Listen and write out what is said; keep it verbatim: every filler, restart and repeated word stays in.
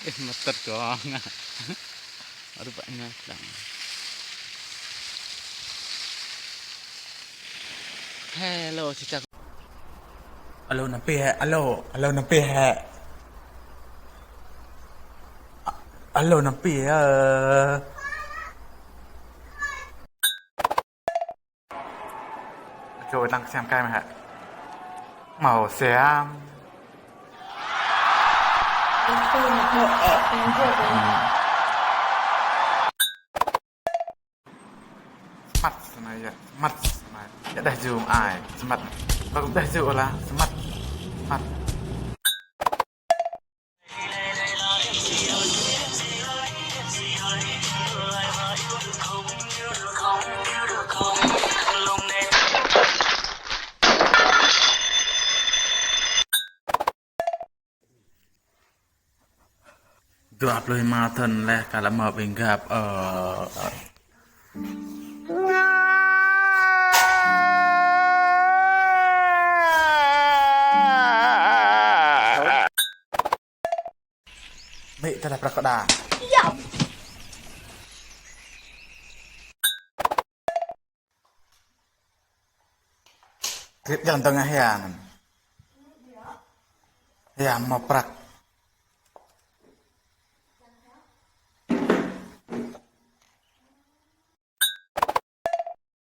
Ih, mâo tăt kơ. Rup anei lăng. Hello, čih čak. Alo, nao pia hĕ? Alo, alo, nao pia hĕ? A-, alo, nao pia hĕ? Čô năng siam kai mơh hĕ? Mâo siam. Smart snei ya, smart snei. Ya dah jum ai, smart. Bang dah jum lah, smart. Smart. Dua pluh êma thŭn leh ka lŏ mâo ƀĭng găp, ơ. Mĭ tơdah prăk kđa. Krĭp jang dơ̆ng hia anăn. Hia mâo prăk.